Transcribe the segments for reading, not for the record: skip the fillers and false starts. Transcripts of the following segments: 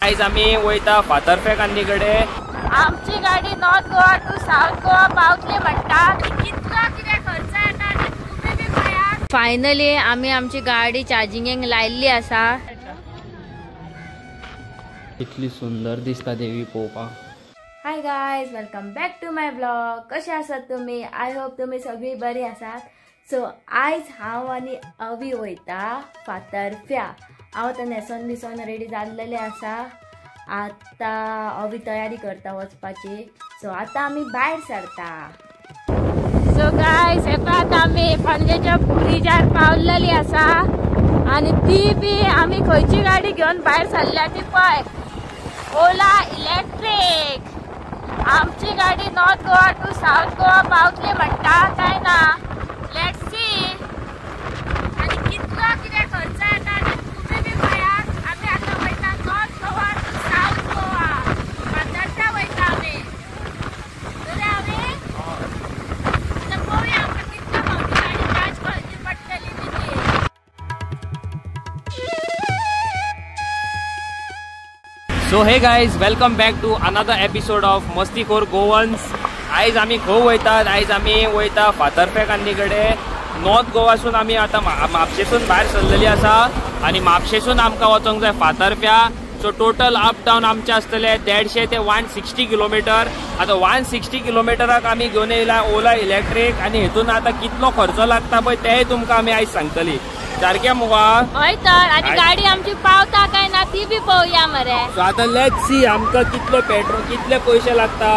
आयज आमी वयता फातर्फे कांदी कडेन. आमची गाडी North Goa to South Goa पावतली म्हणटा. कितलो कितें खर्च येता तुमी बी पळयात. फायनली आमी आमची गाडी चार्जिंगेक लायिल्ली आसा. कितली सुंदर दिसता देवी पळोवपाक. Hi guys, welcome back to my vlog. कशे आसात तुमी? I hope तुमी सगळीं बरी आसात. सो आयज हांव आनी अवी वयता फातर्फ्या. हांव आतां न्हेसोन बिसोन रेडी जाल्लेलें आसा. आतां अवी तयारी करता वचपाची. सो आतां आमी भायर सरता. सो गायज, हें पळय आतां आमी पणजेच्या ब्रिजार पावलेली आसा आनी ती बी आमी खंयची गाडी घेवन भायर सरल्या ती पळय, ओला इलेक्ट्रीक. आमची गाडी North Goa to South Goa पावतली म्हणटा काय ना, let's see. आनी कितलो कितें खर्च येता तुमी बी पळयात. आमी आतां वयता North Goa to South Goa, फातर्फ्या वयता आमी. बरें, आमी आतां पळोवया आमकां कितलो फावटी गाडी चार्ज करची पडटली ती. So hey guys, welcome back to another episode of Mastikhor Goans. आयज आमी खंय वयतात? आयज आमी वयता फातर्फे कांदी कडेन. नॉर्थ गोवासून आमी आतां म्हापशेसून भायर सरलेली आसा आनी म्हापशेसून आमकां वचोंक जाय फातर्फ्या. सो टोटल अप डावन आमचें आसतलें 150 ते 160 किलोमिटर. आतां 160 किलोमिटराक आमी घेवन येयला ओला इलेक्ट्रीक आनी हितून आतां कितलो खर्चो लागता पळय तेय तुमकां आमी आयज सांगतली. सारकें मुगो? हय तर. आनी गाडी आमची पावता काय ना ती बी पळोवया मरे. सो आतां let's see आमकां कितलो पेट्रोल, कितले पयशे लागता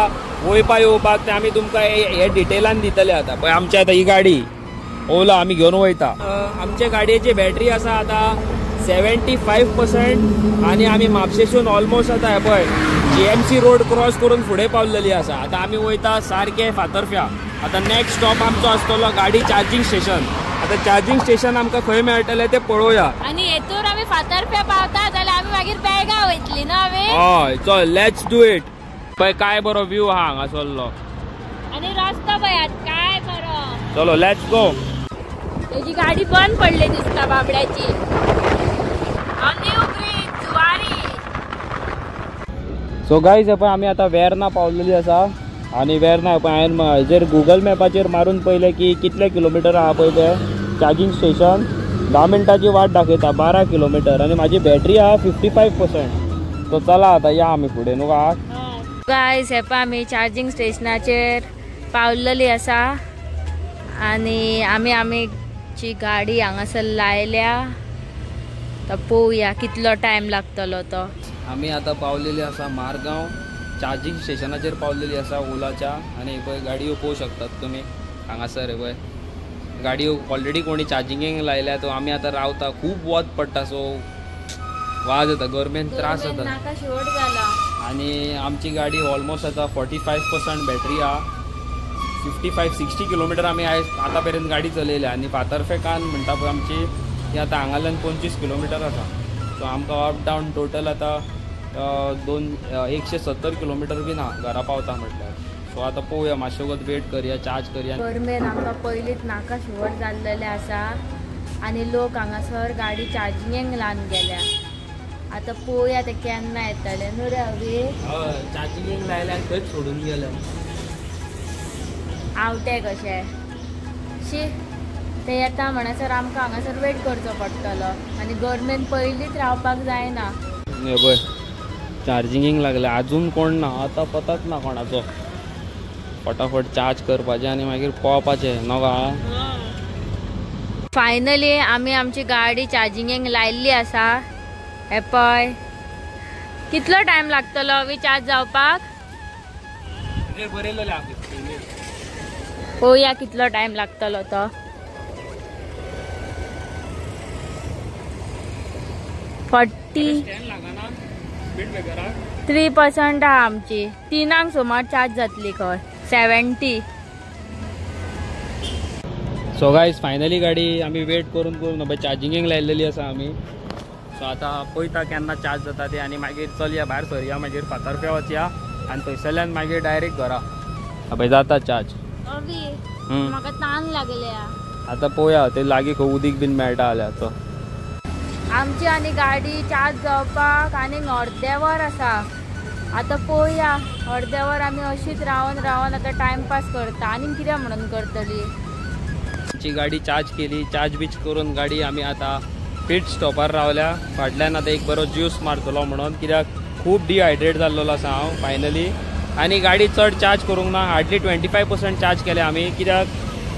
वयपा येवपाक ते आमी तुमकां हे डिटेलान दितले. आतां पळय आमची आतां ही गाडी ओला आमी घेवन वयता. आमच्या गाडयेची बॅटरी आसा आतां 75% आनी आमी म्हापशेसून ऑलमोस्ट आतां हे पळय GMC road cross करून फुडें पावलेली आसा. आतां आमी वयता सारके फातर्फ्या. आतां नेक्स्ट स्टॉप आमचो आसतलो गाडी चार्जींग स्टेशन. आतां चार्जींग स्टेशन आमकां खंय मेळटलें तें पळोवया. आनी हेतूर आमी फातर्फ्या पावता जाल्यार आमी मागीर बेळगांव वयतली न्हू आमी? हय, चल let's do it. पळय काय बरो व्यू आहा हांगासरलो आनी रस्तो पळयात काय बरो. चलो let's go. तेजी गाडी बंद पडली दिसता बाबड्याची. New bridge Zuari. So guys, पळय आमी आतां वेर्ना पावलेली आसा आनी वेर्ना पळय हांवें हेजेर गुगल मॅपाचेर मारून पळयलें की कितले किलोमिटर आहा पळय तें चार्जींग स्टेशन. 10 मिनटाची वाट दाखयता 12 किलोमिटर आनी म्हाजी बॅटरी आहा 55%. सो चला आतां या आमी फुडें न्हू का. गायज, हे पळय आमी चार्जींग स्टेशनाचेर पावलेली आसा आनी आमी आमची गाडी हांगासर लायल्या. आतां पळोवया कितलो टायम लागतलो तो. आमी आतां पावलेली आसा मारगांव चार्जींग स्टेशनाचेर पावलेली आसा ओलाच्या. आनी पळय गाडयो पळोवंक शकतात तुमी हांगासर. हे पळय गाडयो ऑलरेडी कोणी चार्जिंगेक लायल्या. तो आमी आतां रावता. खूब वत पडटा, सो वाज येता, गरमेन त्रास जाता. आनी आमची गाडी ऑलमोस्ट आतां 45% बॅटरी आहा. 55-60 किलोमिटर आमी आयज आतां पर्यंत गाडी चलयल्या. आनी फातर्फे कान म्हणटा पळय आमची ती आतां हांगाल्यान 25 किलोमिटर आसा. सो आमकां अप डावन टोटल आतां 170 किलोमिटर बी ना घरा पावता म्हटल्यार. सो आतां पळोवया, मातशें वगत वेट करया, चार्ज करया. गरमेन आमकां पयलींच नाका शिवट जाल्लेलें आसा आनी लोक हांगासर गाडी चार्जिंगेक लावन गेल्या. आतां पळोवया ते केन्ना येतले न्हू रे अवी? हय, चार्जिंगेक लायल्या आनी थंयच सोडून गेले आवटे कशे. शी, ते येता म्हणसर आमकां हांगासर वेट करचो पडटलो आनी गरमेन पयलींच रावपाक जायना. हे पळय चार्जिंगेक लागले, अजून कोण ना, आतां पताच ना कोणाचो. फटाफट चार्ज करपाचें आनी मागीर पळोवपाचें न्हू का. फायनली आमी आमची गाडी चार्जिंगेक लायिल्ली आसा. हे पळय कितलो टायम लागतलो अवी चार्ज जावपाक? पळोवया कितलो टायम लागतलो तो. 43% आहा आमची. 3 सुमार चार्ज जातली खंय. 70. सो गायज, फायनली गाडी आमी वेट करून करून चार्जिंगेक लायलेली आसा आमी. सो आतां पळयता केन्ना चार्ज जाता ते आनी मागीर चलया भायर सरया, मागीर फातर्फ्या वचया आनी थंयसरल्यान मागीर डायरेक्ट घरा. पळय जाता चार्ज. म्हाका तान लागल्या. आतां पळोवया ते लागीं खंय उदीक बीन मेळटा जाल्यार. तो आमची आनी गाडी चार्ज जावपाक आनीक अर्दे वर आसा. आतां पळोवया, अर्दे वर आमी अशीच रावन रावन आतां टायमपास करता, आनीक कितें म्हणून करतली. आमची गाडी चार्ज केली, चार्ज बीच करून गाडी आमी आतां पीट स्टॉपार रावल्या. फाटल्यान आतां एक बरो ज्यूस मारतलो म्हणून, कित्याक खूब डिहायड्रेट जाल्लो आसा हांव फायनली. आनी गाडी चड चार्ज करूंक ना, हार्डली 25% चार्ज केले आमी, कित्याक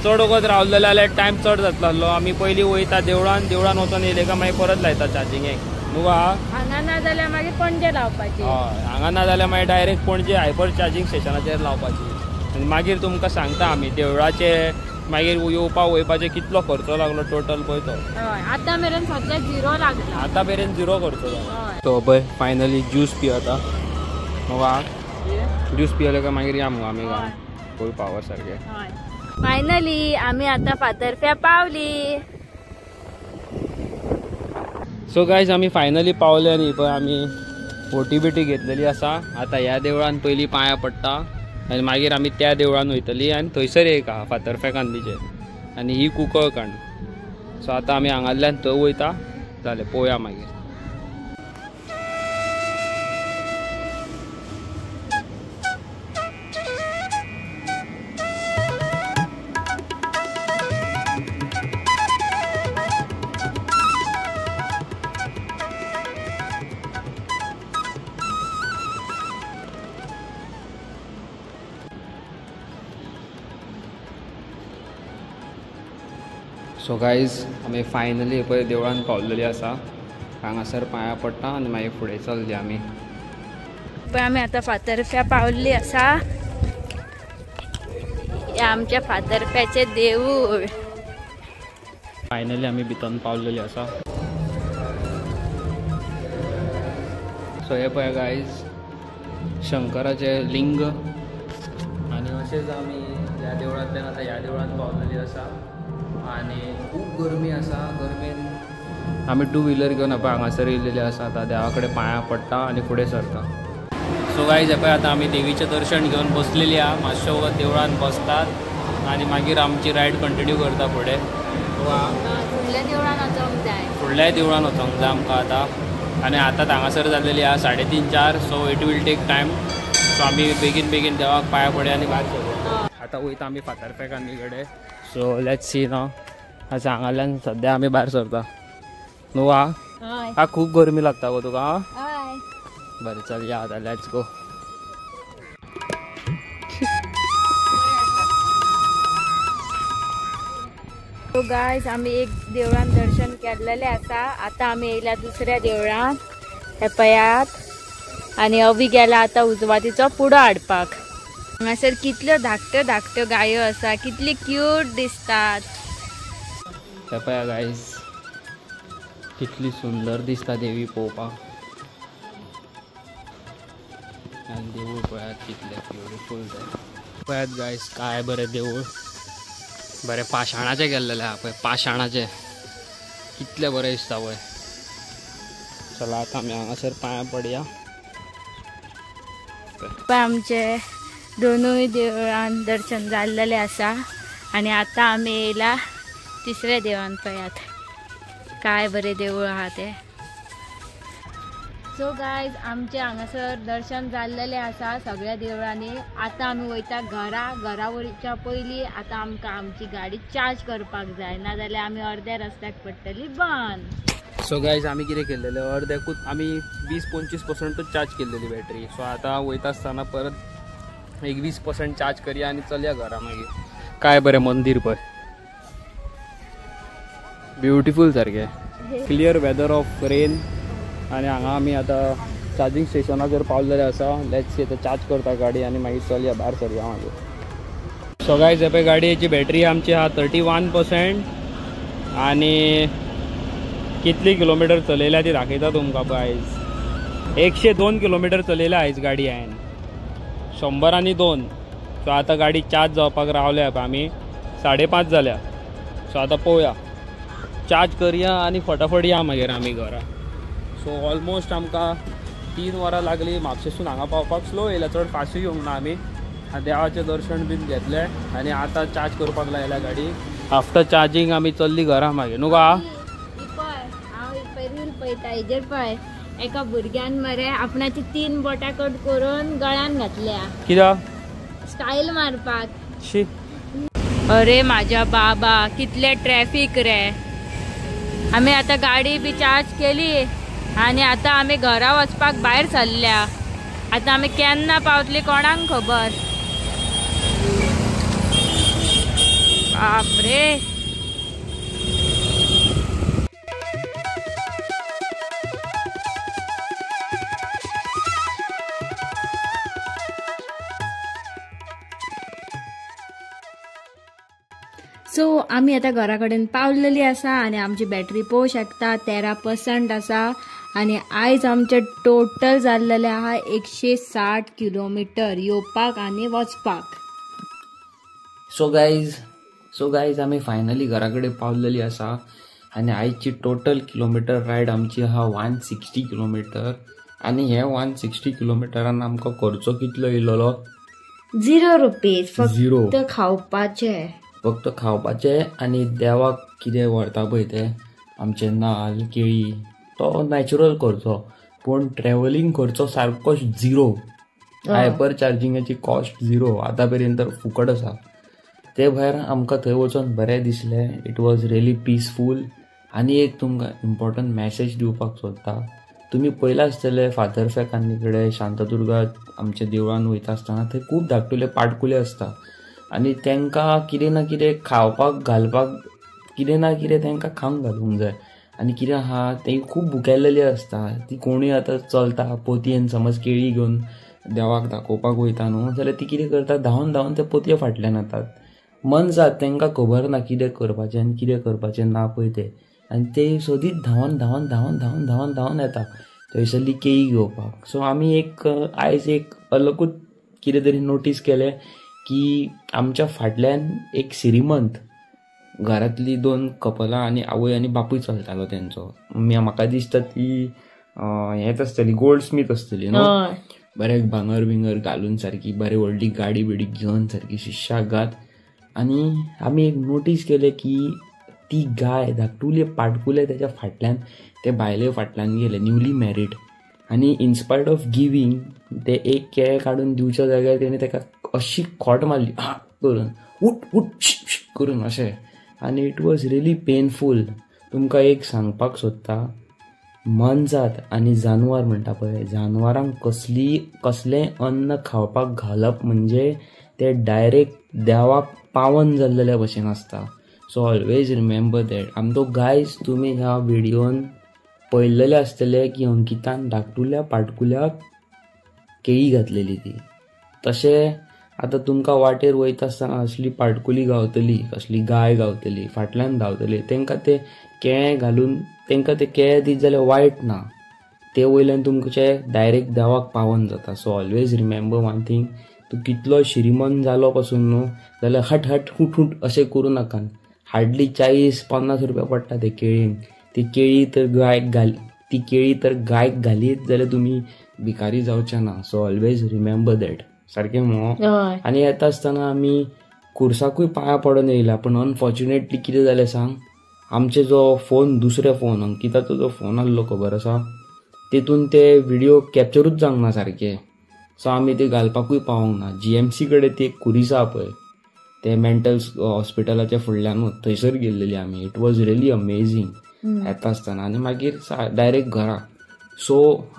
चड वगत रावलेले जाल्यार टायम चड जातलो आसलो. आमी पयलीं वयता देवळान, देवळान वचोन येयले काय मागीर परत लायता चार्जिंगेक न्हू. हांगा ना जाल्यार मागीर पणजे लावपाची. हय, हांगा ना जाल्यार मागीर डायरेक्ट पणजे हायपर चार्जींग स्टेशनाचेर लावपाची. आनी मागीर तुमकां सांगता आमी देवळाचे मागीर येवपा वयपाचे कितलो खर्चो लागलो टोटल पळय तो. आतां मेरेन सद्या झिरो लागला, आतां मेरेन झिरो खर्चो जाला. तो पळय फायनली ज्यूस पियता. वा ज्यूस पियले काय मागीर या मुगो आमी गांव फूल पावर सारके. फायनली आमी आतां फातर्फ्या पावली. सो गायज आमी फायनली पावले आनी पळय आमी फोटी बिटी घेतलेली आसा. आतां ह्या देवळान पयलीं पांयां पडटा आनी मागीर आमी त्या देवळान वयतली आनी थंयसर एक आहा फातर्फे कांदीचेर आनी ही कुंकळ कांड. सो आतां आमी हांगांतल्यान थंय वयता, जालें पळोवया मागीर. सो गायज आमी फायनली पळय देवळान पावलेली आसा. हांगासर पांयां पडटा आनी मागीर फुडें चल्ली आमी. पळय आमी आतां फातर्फ्या पावल्ली आसा. आमच्या फातर्फ्याचें देवूळ. फायनली आमी भितर पावलेली आसा. सो हे पळय गायज शंकराचें लिंग. आनी अशेंच आमी ह्या देवळांतल्यान आतां ह्या देवळान पावलेली आसा. आनी खूब गरमी आसा, गरमेन आमी टू व्हिलर घेवन पळय हांगासर येयलेले आसा. आतां देवा कडेन पांयां पडटा आनी फुडें सरता. सो गायज पळय आतां आमी देवीचें दर्शन घेवन बसलेली आहा. मातशें वगत देवळान बसतात आनी मागीर आमची रायड कंटिन्यू करता फुडें. फुडल्या देवळान वचोंक जाय, फुडल्याय देवळान वचोंक जाय आमकां आतां. आनी आतां हांगासर जाल्लेली आहा 3:30-4. So it will take time. So आमी बेगीन बेगीन देवाक पांयां पडया आनी भायर सरया. आतां वयता आमी फातर्फे कांदी कडेन. सो let's see ना. आसा हांगाल्यान सद्या आमी भायर सरता न्हू. हा खूब गरमी लागता गो तुका. बरें चल या आतां, let's go. So guys आमी एक देवळान दर्शन केल्लेलें आसा. आतां आमी येयल्या दुसऱ्या देवळान. हे पळयात. आनी अवी गेला आतां उजवातीचो पुडो हाडपाक. हांगासर कितल्यो धाकट्यो धाकट्यो गायो आसा, कितली क्यूट दिसतात. हे पळया गायज कितली सुंदर दिसता देवी पळोवपाक. आनी देवूळ पळयात कितलें ब्युटिफूल तें. पळयात गायज काय बरें देवूळ, बरें पाशाणाचें केल्लेलें आहा पळय, पाशाणाचें कितलें बरें दिसता पळय. चला आतां आमी हांगासर पांयां पडया. पळय आमचे दोनूय देवळान दर्शन जाल्लेलें आसा. आनी आतां आमी येयला तिसऱ्या देवळान. पळयात काय बरें देवूळ आहा तें. सो गायज आमचें हांगासर दर्शन जाल्लेलें आसा सगळ्या देवळांनी. आतां आमी वयता घरा. घरा वयच्या पयलीं आतां आमकां आमची गाडी चार्ज करपाक जाय, नाजाल्यार आमी अर्द्या रस्त्याक पडटली बंद. सो गायज आमी कितें केल्लेलें, अर्द्याकूच आमी 20-25% चार्ज केल्लेली बॅटरी. सो आतां वयता आसतना परत एक 20% चार्ज करया आनी चलया घरा मागीर. काय बरें मंदीर पळय, ब्युटिफूल सारकें, क्लियर वेदर ऑफ रेन. आनी हांगा आमी आतां चार्जींग स्टेशनाचेर पावलेले आसा. Let's see आतां चार्ज करता गाडी आनी मागीर चलया भायर सरया मागीर. सो गायज पळय गाडयेची बॅटरी आमची आहा 31% आनी कितली किलोमिटर चलयल्या ती दाखयता तुमकां पळय. आयज 102 किलोमिटर चलयल्या आयज गाडी हांवें, 102. सो आतां गाडी चार्ज जावपाक रावल्या पळय आमी, 5:30 जाल्या. सो आतां पळोवया, चार्ज करया आनी फटाफट या मागीर आमी घरा. सो ऑलमोस्ट आमकां 3 वरां लागली म्हापशेसून हांगा पावपाक. स्लो येयल्या, चड फास्टूय येवंक ना आमी. देवाचें दर्शन बीन घेतलें आनी आतां चार्ज करपाक लायल्या गाडी. आफ्टर चार्जींग आमी चल्ली घरा मागीर न्हू गा. रील पळयता हेजेर पळय एका भुरग्यान मरे आपणाची 3 बोटां कट करून गळ्यान घातल्या कित्याक स्टायल मारपाक. शी अरे माझ्या बाबा कितले ट्रॅफिक रे. आमी आतां गाडी बी चार्ज केली आनी आतां आमी घरा वचपाक भायर सरल्या. आतां आमी केन्ना पावतली कोणाक खबर. बापरे. सो आमी आतां घरा कडेन पावलेली आसा आनी आमची बॅटरी पळोवंक शकता 13% आसा आनी आयज आमचें टोटल जाल्लेलें आहा 160 किलोमिटर येवपाक आनी वचपाक. सो गायज आमी फायनली घरा कडेन पावलेली आसा आनी आयची टोटल किलोमिटर रायड आमची आहा 160 किलोमिटर आनी हे 160 किलोमिटरान आमकां खर्चो कितलो येयलेलो 0 रुपीज. फक्त खावपाचे, फक्त खावपाचें आनी देवाक कितें व्हरता पळय तें आमचें नाल्ल केळी तो नॅचरल खर्चो, पूण ट्रॅव्हलिंग खर्चो सारको 0. हायपर चार्जिंगाची कॉस्ट 0 आतां पर्यंत फुकट आसा. ते भायर आमकां थंय वचोन बरें दिसलें. It was really peaceful. आनी एक तुमकां इम्पॉर्टंट मॅसेज दिवपाक सोदता. तुमी पळयलां आसतलें फातर्फ्या कान्नी कडेन शांतादुर्गा आमच्या देवळान वयता आसतना थंय खूब धाकटुले पाटकुले आसता आनी तांकां कितें ना कितें खावपाक घालपाक कितें ना कितें तांकां खावंक घालूंक जाय. आनी कितें आहा ते खूब भुकेल्लेली आसता. ती कोणूय आतां चलता पोतयेन समज केळी घेवन देवाक दाखोवपाक वयता न्हू जाल्यार ती कितें करता धांवन धांवन ते पोतये फाटल्यान येतात. मनजात तांकां खबर ना कितें करपाचें आनी कितें करपाचें ना पळय तें, आनी ते सदींच धांवन धांवन धांवन धांवन धांवन धांवन येता थंयसरली केळी घेवपाक. सो आमी एक आयज एक अलगूच कितें तरी नोटीस केलें की आमच्या फाटल्यान एक श्रीमंत घरांतली 2 कपलां आनी आवय आनी बापूय चलतालो तेंचो. म्हाका दिसता ती हेंच आसतली गोल्ड स्मीथ आसतली न्हू, बरें भांगर बिंगर घालून सारकी बरी व्हडली गाडी बिडी घेवन सारकी शिश्यागात. आनी आमी एक नोटीस केलें की ती गाय धाकटुले पाटकुले तेच्या फाटल्यान ते बायले फाटल्यान गेले न्यूली मॅरीड आनी इन्स्पायट ऑफ गिवींग ते एक केळें काडून दिवच्या जाग्यार तेणें तेका अशी खोट मारली हा करून उठ उठ करून अशें. आनी it was really painful. तुमकां एक सांगपाक सोदता, मनजात आनी जानवर म्हणटा पळय जानवरांक कसलें अन्न खावपाक घालप म्हणजे ते डायरेक्ट देवाक पावन जाल्लेल्या भशेन आसता. So always remember that. आमचो गायज तुमी ह्या व्हिडियोन पळयल्लेले आसतले की अंकितान धाकटुल्या पाटकुल्याक केळी घातलेली ती. तशें आतां तुमकां वाटेर वयता आसतना असली पाटकुली गावतली, असली गाय गावतली, फाटल्यान धांवतली, तांकां ते केळें घालून तांकां ते केळें दीत जाल्यार वायट ना, ते वयल्यान तुमचें डायरेक्ट देवाक पावन जाता. So always remember one thing, तूं कितलो श्रीमंत जालो पसून न्हू जाल्यार हट हट हुट हुट अशें करूं नाका. हार्डली 40-50 रुपया पडटा ते केळीन. ती केळी तर गायक घाली, ती केळी तर गायक घालीत जाल्यार तुमी भिकारी जावचे ना. So always remember that. सारकें मो. आनी येता आसतना आमी कुर्साकूय पांयां पडून येयला, पूण अनफॉर्च्युनेटली कितें जालें सांग, आमचे जो फोन दुसरे फोन अंकिताचो जो फोन आसलो खबर आसा तेतून ते व्हिडियो कॅप्चरूच जावंक ना सारके. सो आमी ते घालपाकूय पावोंक ना. GMC कडेन ती एक कुरीस आहा पळय ते मेंटल हॉस्पिटलाच्या फुडल्यानूच थंयसर गेल्लेली आमी. It was really amazing येता आसतना. आनी मागीर डायरेक्ट घरा. सो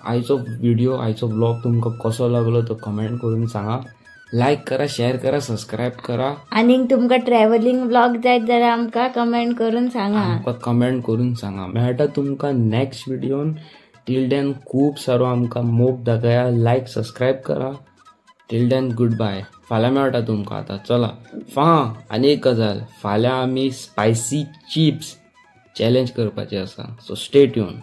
आयचो व्हिडियो आयचो ब्लॉग तुमकां कसो लागलो तो कमेंट करून सांगा, लायक करा, शेअर करा, सबस्क्रायब करा. आनी तुमकां ट्रॅव्हलिंग ब्लॉग जाय जाल्यार आमकां कमेंट करून सांगा. आमकां कमेंट करून सांगा. मेळटा तुमकां नेक्स्ट व्हिडियोन. टील then खूब सारो आमकां मोग दाखया, लायक सबस्क्रायब करा. Till then good bye. फाल्यां मेळटा तुमकां. आतां चला फा. आनी एक गजाल, फाल्यां आमी स्पायसी चिप्स चॅलेंज करपाचे आसा. So stay tune.